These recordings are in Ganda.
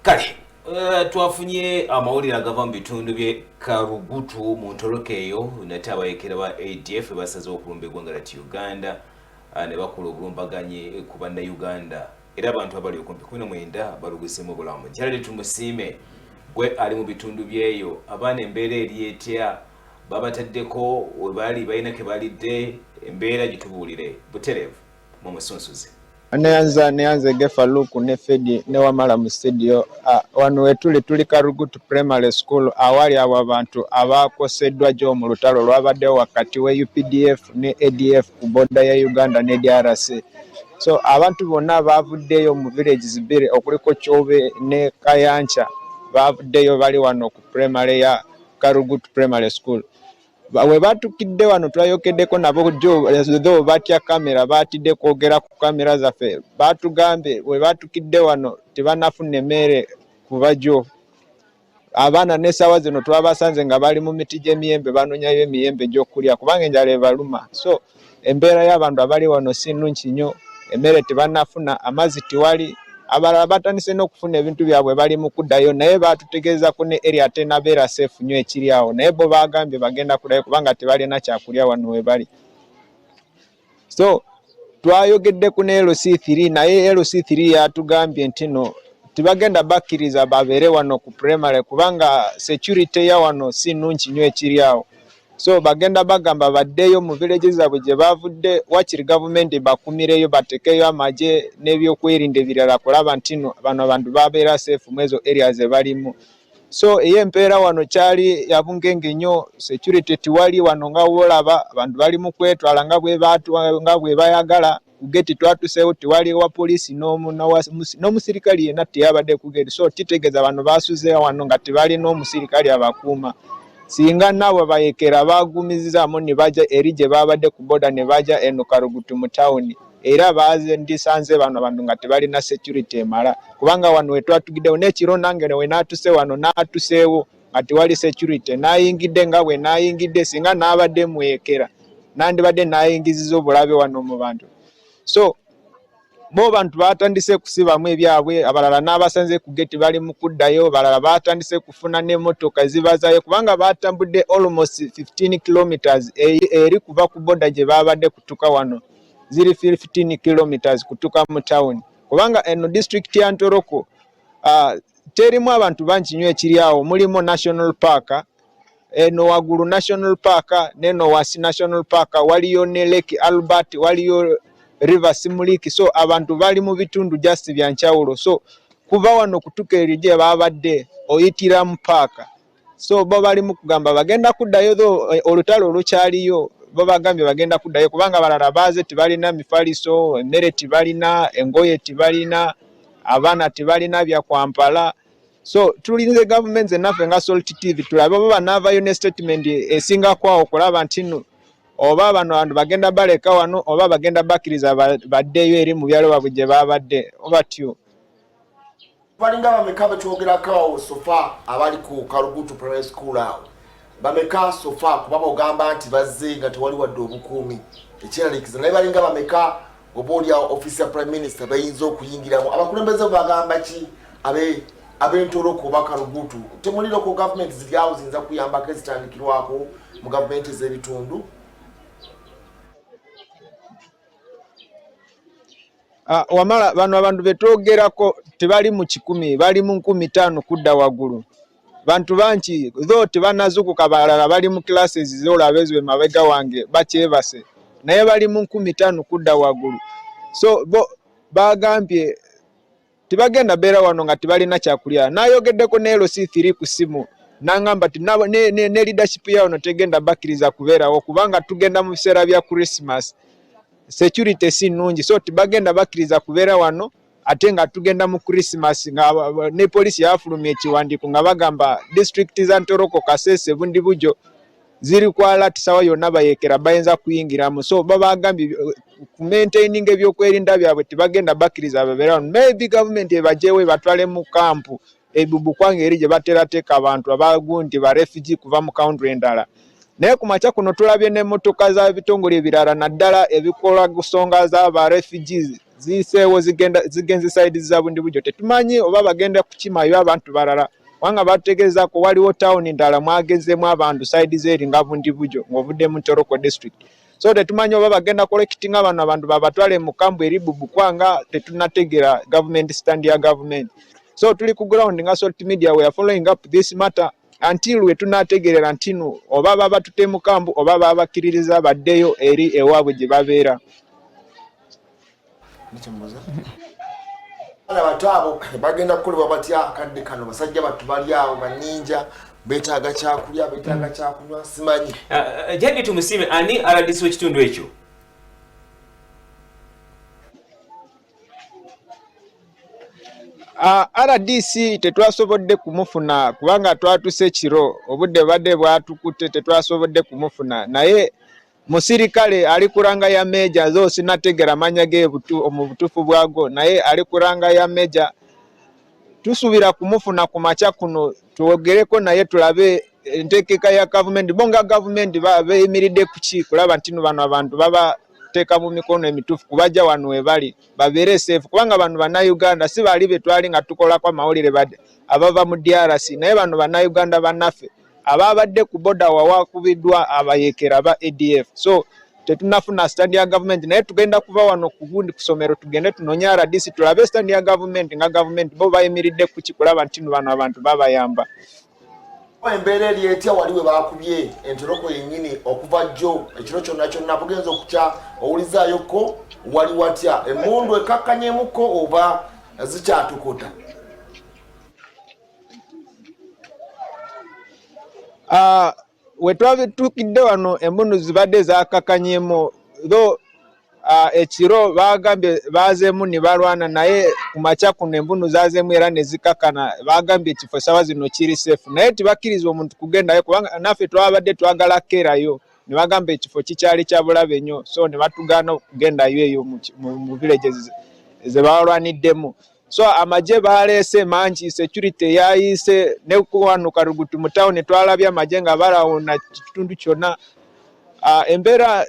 Kale twafunye amawulire agava mu bitundu bye Karugutu mu ntoloka eyo, nate abayekera ba ADF basazeewo okulumba eggwanga lati Uganda ne bakola obulumbaganyi ku Bannayuganda, era abantu abali okumpi 19 balugusemu obulamu. Gerald Tumusiime gwe ali mu bitundu byeyo, abaana embeera eri etya? Babataddeko we bali, balina ke balidde? Embeera gitubuulire butereevu mu musunsuzi. Neyanza, neyanze Gefa Luku ne Fedi ne Wamala mu studio. Wano wetuli tuli Karugutu Primary School, awali abo abantu abakoseddwa gyo mu lutalo lwabaddewo wakati we UPDF ne ADF ku border ya Uganda ne DRC. So abantu bonna bavuddeyo mu villages bbiri okuliko Kyobe ne Kayancha, bavuddeyo bali wano ku primary ya Karugutu Primary School. We batukidde wano twayokeddeko nabo jo, though batya kamera, batidde kwogera ku kamera zaffe. Batugambye we batukidde wano tebanafuna emmere, kuba jo abaana n'essaawa zino twabasanze nga bali mu miti gy'emiyembe, banoonyayo emiyembe gy'okulya kubanga enjala ebaluma. So embeera y'abantu abali wano si nnungi nnyo, emmere tebannafuna, amazzi tiwali. Abalala batandise n'okufuna ebintu byabwe, bali mu kuddayo, naye batutegeezako ne area tenabeera safe nnyo ekiri awo, naye bo bagambye bagenda kuddayo kubanga tebalina kyakulya wano we bali. So twayogeddeku ne LC3, naye LC3 yatugambye nti no, tebagenda bakkiriza babeere wano ku primary kubanga security ya wano si nnungi nnyo ekiri awo. So bagenda bagamba baddeyo mu village zaabwe gye bavudde, wakiri gavumenti bakumireyo, batekeyo amagye n'ebyokwerinda ebirala kulaba nti no bano abantu babeera safe mu ezo area ze balimu. So ey'empeera wano kyali yabungenge nnyo, security tiwali wano nga wolaba abantu bali mu kwetwala nga bwe bayagala. Ku gate twatuseewo tewali wa poliisi n'omusirikale yenna teyabadde ku gate. So kitegeeza bano basuze wano nga tebalina omusirikale abakuuma. Singa naabo bayekera bagumizizaamu ne bajja eri gye babadde ku border ne bajja eno Karugutu mu tawuni, era baze ndisanze bano abantu nga tebalina security emala, kubanga wano wetwatugiddewo n'ekiro nange we naatuse wano naatuseewo nga tewali security. Nayingidde nga bwe nayingidde, singa naabadde mwekera nandibadde nayingiziza obulabe wano mu bantu. So bo bantu batandise kusibamu ebyabwe, abalala n'abasanze ku gate bali mu kuddayo, balala batandise kufuna n'emmotoka zibazayo kubanga batambudde almost 15 kilometers eri kuva ku border gye babadde kutuka wano, ziri 15 kilometers kutuka mu town, kubanga eno district ya Ntoroko terimu abantu bangi nnyo ekiri awo. Mulimu national park eno waggulu, national park neno wansi national park, waliyo ne Lake Albert, waliyo River Simuliki. So abantu bali mu bitundu just byankyawulo. So kuva wano kutuka eri gye babadde oyitira mu paaka. So bo bali mu kugamba bagenda kuddayo, though olutalo olukyaliyo. Bo bagambye bagenda kuddayo kubanga abalala baaze tebalina mifaliso, emmere tebalina, engoye tebalina, abaana tebalina byakwampala. So tulinze gavumenti naffe nga Salt TV tulabe oba banaavayo ne statement esingako awo okulaba nti nno oba bano bantu bagenda baleka wano oba bagenda bakkiriza baddeyo eri mu byalo babwe gye babadde oba tyo. Balinga bameka betwogerako awo so far abali ku Karugutu Primary School awo? Bameka so far? Kuba bogamba nti bazze nga tewali wadde obukuumi, ekyeraliikiriza, naye balinga bameka oba oliawo office ya Prime Minister bayinza okuyingiramu? Abakulembeze bagamba ki ab'Entoroko oba Karugutu? Temuli local government ziri awo ziyinza kuyambako ezitandikirwako mu gavumenti ez'ebitundu? Wamala, bano abantu betwogerako tebali mu 100, bali mu 5,000 kudda waggulu. Bantu bangi, though tebanazukuka, balala bali mu classes zolaba ezo emabega wange bakyebase, naye bali mu 5,000 kudda waggulu. So bo bagambye tebagenda beera wano nga tebalina kyakulya. Nayogeddeko ne LC3 ku simu, nangamba ti ne leadership ya wano tegenda bakkiriza kubeerawo kubanga tugenda mu biseera bya Christmas, security si nnungi, so tebagenda bakkiriza kubeera wano ate nga tugenda mu Christmas, nga ne poliisi yafulumya ekiwandiiko nga bagamba district za Ntoroko, Kasese, Bundibugyo ziri ku alert, sawa yonna bayekera bayinza kuyingiramu. So babagambye ku maintaining ebyokwerinda byabwe, tebagenda bakkiriza babeera wano. Maybe government ebajewo ebatwale mu kampu ebubukwanga eri gye batera teeka abantu abagundi ba refugee kuva mu country endala. Naye ku makya kuno tulabye n'emmotoka z'ebitongole ebirala, naddala ebikola nsonga z'aba refugees, Ziyiseewo zigenda zigenze side za Bundibugyo. Tetumanyi oba bagenda kukimayo abantu balala, kubanga batutegeezaako waliwo tawuni ndala mwagezeemu abantu side z'eri nga Bundibugyo ng'ovudde mu Ntoroko district. So tetumanyi oba bagenda collectinga bano abantu babatwale mu kambu eri Bubukwa, nga tetunategeera government stand ya government. So tuli ku ground nga Salt Media, we are following up this matter until we tunategeerera ntino oba babatute mu kambu oba babakkiririza baddeyo eri ewaabwe gye babeera. Abaana bato abo bagenda kukolebwa batya akadde kano? Basajja battu bali awo baninja, beetaaga kyakulya, beetaaga kyakunywa, simanyi. Jadi tumusiime, ani RDC w'ekitundu ekyo? RDC tetwasobodde kumufuna kubanga twatuse kiro, obudde bubadde bwatukutte, tetwasobodde kumufuna, naye musirikale ali ku rank ya major, zo sinategera manya ge mu butuufu bwago, naye ali ku rank ya major. Tusuubira kumufuna ku makya kuno twogereko naye, tulabe enteekeka ya gavumenti, bo nga gavumenti beyimiridde kuki kulaba nti no bano abantu babateeka mu mikono emituufu, kubajja wano we bali babeere safe, kubanga bano Bannayuganda, si bali be twali nga tukolako amawulire badde abava mu DRC, naye bano Bannayuganda bannaffe ababadde ku boda wawakubiddwa abayeekera ba ADF. So tetunafuna stand ya gavumenti, naye tugenda kuva wano ku gundi ku ssomero tugende tunonye RDC, tulabe stand ya gavumenti, nga gavumenti bo bayimiridde kuki kulaba nti no bano abantu babayamba. Embeera eri etya wali we bakubye Entoroko yennyini okuva jjo ekiro kyonna kyonna bugenza okukya? Owulizaayokko wali watya? Emmundu ekakkanyeemukko oba zikyatukota? We twatuukidde wano emmundu zibadde zakakanyemu, though ekiro bagambye bazeemu ne balwana, naye ku makya kuno embunu zazeemu era ne zikakana. Bagambye ekifo sawa zino kiri safe, naye tebakkiriza omuntu kugendayo, kubanga naffe twabadde twagala kkeerayo ne bagamba ekifo kikyali kya bulabe nnyo, so ne batugaana okugendayo eyo mu villages ze balwaniddemu. So amagye baleese mangi, security yayiise ne wano Karugutu mu tawuni twalabye amagye nga balawuna kitundu kyonna. Embeera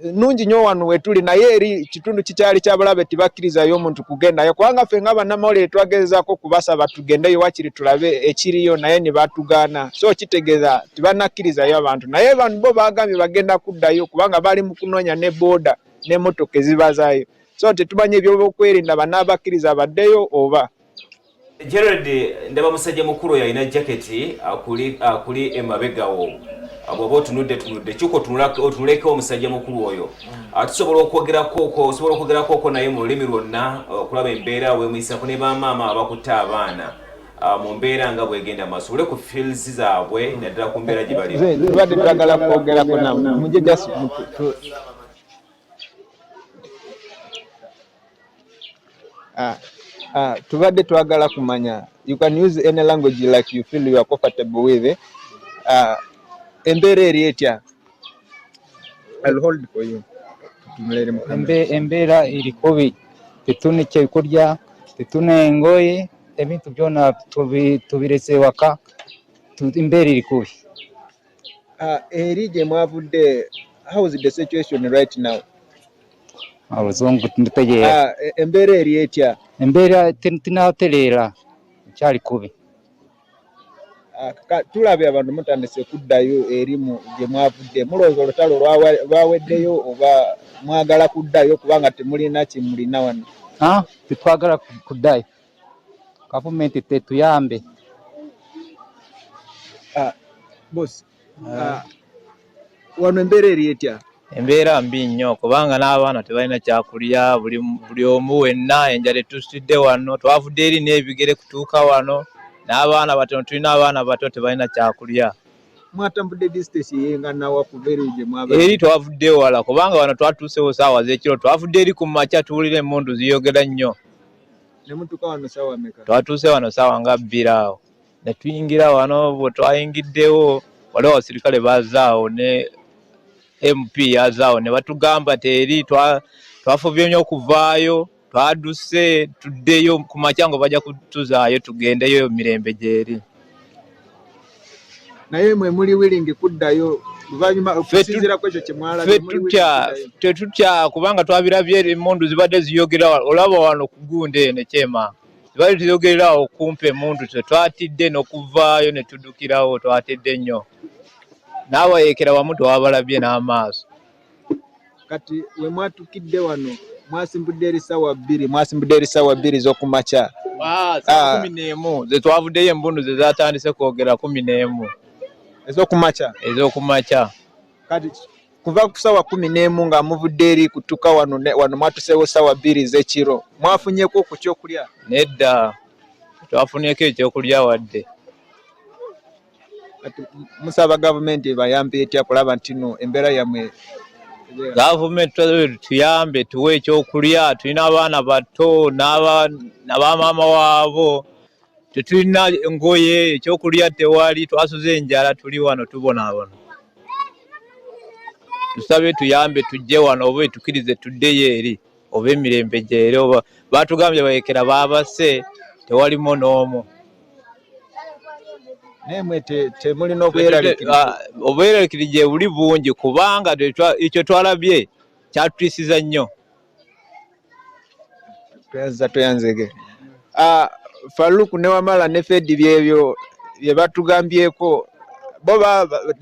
nungi nnyo wano wetuli, naye eri kitundu kikyali kya bulabe, tebakkirizayo omuntu kugendayo, kubanga ffe nga bannamawulire twagezaako kubasaba tugendeyo wakiri tulabe ekiriyo, naye ne batugaana. So kitegeeza tebanakkirizayo abantu, naye bano bo bagambye bagenda kuddayo kubanga bali mu kunoonya ne booda n'emmotoka ezibazaayo. So tetumanyi ebyokwerinda banaabakkiriza baddeyo oba. Gerald, ndaba musajja mukulu oyo alina jaketi akuli emabegawo. Bw'oba otunudde tunudde kyuka otunuleko omusajja mukulu oyo. Tusobola okwogerakoko, osobola okwogerakoko naye mu lulimi lwonna okulaba embeera weemuyisako ne bamaama abakutte abaana mu mbeera nga bwegenda maaso, ole ku feels zaabwe naddala ku mbeera gye balimu. Tubadde twagala kwogerako nammwe, mujje just tubadde twagala kumanya, you can use any language like you feel you are comfortable with. Embeera eri etya? I'll hold for you. Tutunulere mu camera. Embeera eri kubi, tetuna ekyokurya, tetuna engoye, ebintu byona tubirese waka, embeera eri kubi. Eri gye mwavudde, how is the situation right now? Oluzungu ndutegeera. Embeera eri etya? Embeera tinatereera, ekyali kubi. Tulabye abantu mutandise kuddayo eri mu gye mwavudde, mulowooza olutalo lwaweddeyo oba mwagala kuddayo kubanga temulina kyemulina wano? Tetwagala kuddayo, gavumenti tetuyambe. Boss, wano embeera eri etya? Embeera mbi nnyo kubanga n'abaana tebalina kyakulya, buli omu wenna enjala etusitudde wano. Twavudde eri n'ebigere kutuuka wano, n'abaana batono, tulina abaana bato tebalina kyakulya. Mwatambudde distance eyenganawa kuva eri gye mwava? Eri twavudde wala kubanga wano twatuusewo saawa z'ekiro, twavudde eri ku makya, tuwulira emmundu ziyogera nnyo. Ne mutuuka wano saawa meka? Twatuuse wano saawa nga 2 awo ne tuyingira wano. Bwe twayingiddewo waliwo abasirikale bazaawo ne MP yazaawo ne batugamba teri twafubye nnyo okuvaayo, twaduse tuddeyo ku makya nga bajja kutuzaayo tugendeyo mirembe gyeri. Naye mwe muli willing kuddayo Luvannyuma okusinziira ku ekyo kye mwalabye, Ffe muli tutya, willing kuddayo? Tetutya kubanga twabirabye, emmundu zibadde ziyogera. Olaba wano ku gundi eno ekyemanga zibadde ziyogerera awo kumpi emmundu. Twe twatidde n'okuvaayo ne tuddukirawo, twatidde nnyo. N'abayeekera wamu twabalabye n'amaaso. Kati we mwatukidde wano, mwasimbudde eri ssaawa 2, mwasimbudde eri ssaawa 2 z'okumakya? Ssaawa 11 ze twavuddeyo, embundu ze zatandise kwogera 11. Ez'okumakya? Ez'okumakya. Kati kuva ku ssaawa 11 nga muvudde eri kutuuka wano, wano mwatuseewo ssaawa 2 ez'ekiro, mwafunyeko ku kyokulya? Nedda, twafunyeko ekyokulya wadde. Kati musaba gavumenti ebayambe etya kulaba nti no embeera yammwe ebeera? Gavumenti tuyambe, tuwe ekyokulya. Tulina abaana bato n'abamaama waabo, tetulina ngoye, ekyokulya tewali, twasuze enjala, tuli wano tubonaabona. Tusabe tuyambe tujje wano oba etukirize tuddeyo eri oba emirembe gyere, oba batugambye bayekera baabase, tewalimu n'omu. Naye mwe temulina obweraliikirivu? Ah, obweraliikirivu gye buli bungi kubanga ekyo twalabye kyatutiisiza nnyo. Tweyanza, tweyanzege. Ah, Faluku ne Wamala ne Fedi, byebyo bye batugambyeko. Bo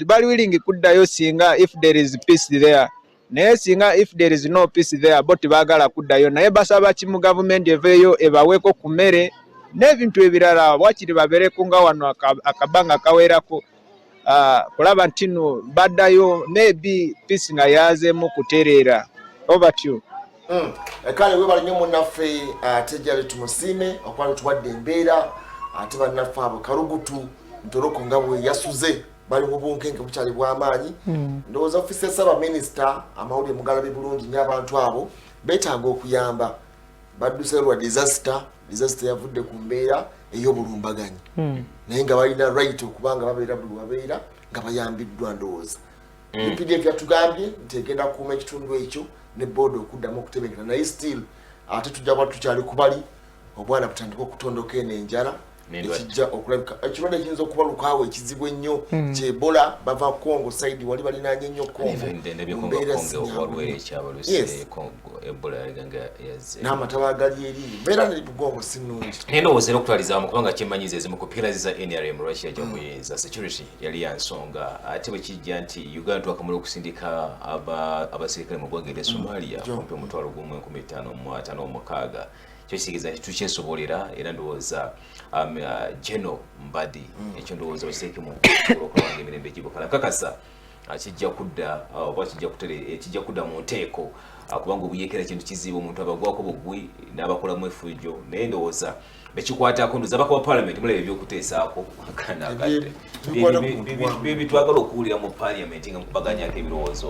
bali willing kuddayo singa if there is peace there, naye singa if there is no peace there, bo tebaagala kuddayo. Naye basaba kimu, gavumenti eveeyo ebaweeko ku mmere n'ebintu ebirala, wakiri babeereko nga wano akabanga kawerako, kulaba nti no baddayo maybe peace nga yazeemu kutereera. Over to you. Kale webale nnyo munnaffe, ate jale tumusiime okuba tuwadde embeera. Ate bannaffe abo Karugutu Ntoroko nga bwe yasuze, bali mu bunkenke bukyali bw'amaanyi. Ndowooza ofisi ya ssaabaminisita amawulire mugalabe bulungi nnyo. Abantu abo beetaaga okuyamba, badduse lwa disaster. Disaster yavudde ku mbeera ey'obulumbaganyi, naye nga balina right okuba nga babeera buli wabeera nga bayambiddwa. Ndowooza UPDF yatugambye nti egenda kukuuma ekitundu ekyo ne border okuddamu okutebenkera, naye still ate tujja kuba tukyali kubali obwana butandika okutondoka eno enjala. N'endwadde. Ekijja okulabika ekirwadde ekiyinza okubalukawo ekizibu ennyo kyebola, bava Congo side, wali balinaanye nnyo Congo. Ndabye Mu mbeera Kongo si waliwo nyangu. ekyabaluse. Congo Ebola yalaga nga yazze. N'amataba agali eri, mbeera ne Bugongo si nnungi. Naye ndowooza era okutwaliza awamu, kubanga kyemmanyiza ezimu ku pillars za NRM lwaki yajja kuyinza, security yali ya nsonga. Ate bwe kijja nti Uganda twakamala okusindika abasirikale mu ggwanga erya Somalia kumpi 15,056, kyo kitegeeza nti tukyesobolera. Era ndowooza General Mbadi, ekyo ndowooza bakiteeke mu okulaba nga emirembe gibukala. Nkakasa kijja kudda, oba kijja kijja kudda mu nteeko, kubanga obuyeekera kintu kizibu, omuntu abagwako bugwi n'abakolamu effujjo. Naye ndowooza bekikwatako, ndowooza abaka ba parliament mulaba ebyokuteesaako kana akadde. Ebikwata ku muntu wange. Bye bitwagala okuwulira mu parliament nga mukubaganyako ebirowoozo.